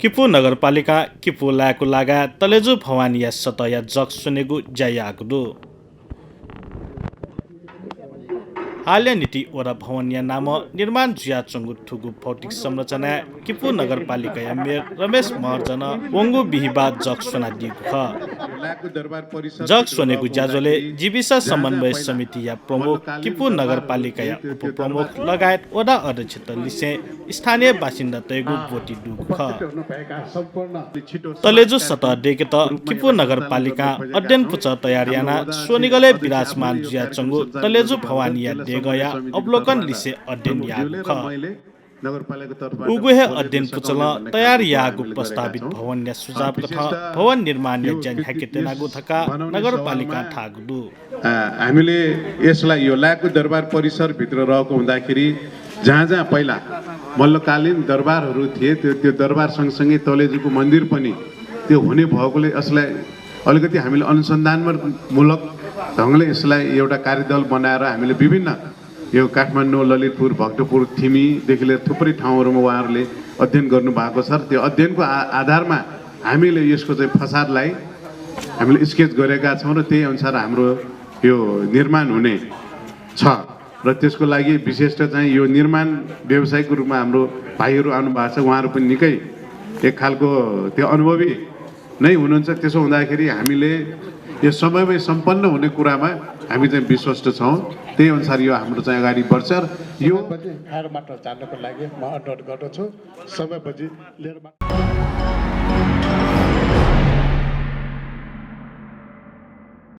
किपु नगरपालिका किपु लाको लागा तलेजु भवानी या सतया जग सुनेगु जायागुदु हाल्या नीति ओरा भवन या नाम निर्माण जुया चंगु ठुगु भौतिक संरचना किपु नगरपालिका या मेयर रमेश महर्जन वंगु बिहिबा जग सुना दिगु ख जग सुनेगु जाजोले जीविसा समन्वय समिति या प्रमुख किपु नगरपालिका या उपप्रमुख लगायत ओडा अध्यक्ष लिसे स्थानीय बासिन्दा तयगु बोटी दुगु ख तलेजु सतह डेके त किपु नगरपालिका अध्ययन पुच तयारियाना सोनिगले विराजमान जुया चंगु तलेजु भवानी या देगया अवलोकन लिसे अध्ययन यागु ख उगुहे अध्ययन पुचल तयार यागु प्रस्तावित भवन या सुझाव कथा भवन निर्माण या जन हाकेतेनागु थका नगरपालिका थागुदु हामीले यसलाई यो लाको दरबार परिसर भित्र रहेको हुँदाखेरि जहाँ पहिला मल्लकालीन दरबारहरू थिए त्यो दरबार सँगसँगै तलेजुको मन्दिर पनि त्यो हुने भएकोले यसलाई अलिकति हामीले अनुसन्धानमूलक ढङ्गले यसलाई एउटा कार्यदल बनाएर हामीले विभिन्न यो काठमाडौँ ललितपुर भक्तपुर थिमीदेखि लिएर थुप्रै ठाउँहरूमा उहाँहरूले अध्ययन गर्नु भएको छ। त्यो अध्ययनको आधारमा हामीले यसको चाहिँ फसादलाई हामीले स्केच गरेका छौँ र त्यही अनुसार हाम्रो यो निर्माण हुने छ र त्यसको लागि विशेष चाहिँ यो निर्माण व्यवसायको रूपमा हाम्रो भाइहरू आउनु भएको छ। उहाँहरू पनि निकै एक खालको त्यो अनुभवी नै हुनुहुन्छ। त्यसो हुँदाखेरि हामीले यो समयमै सम्पन्न हुने कुरामा हामी चाहिँ विश्वस्त छौँ। त्यही अनुसार यो हाम्रो चाहिँ अगाडि बढ्छ। यो खाएर मात्र जान्नको लागि म अनुरोध गर्दछु समय बजी लिएर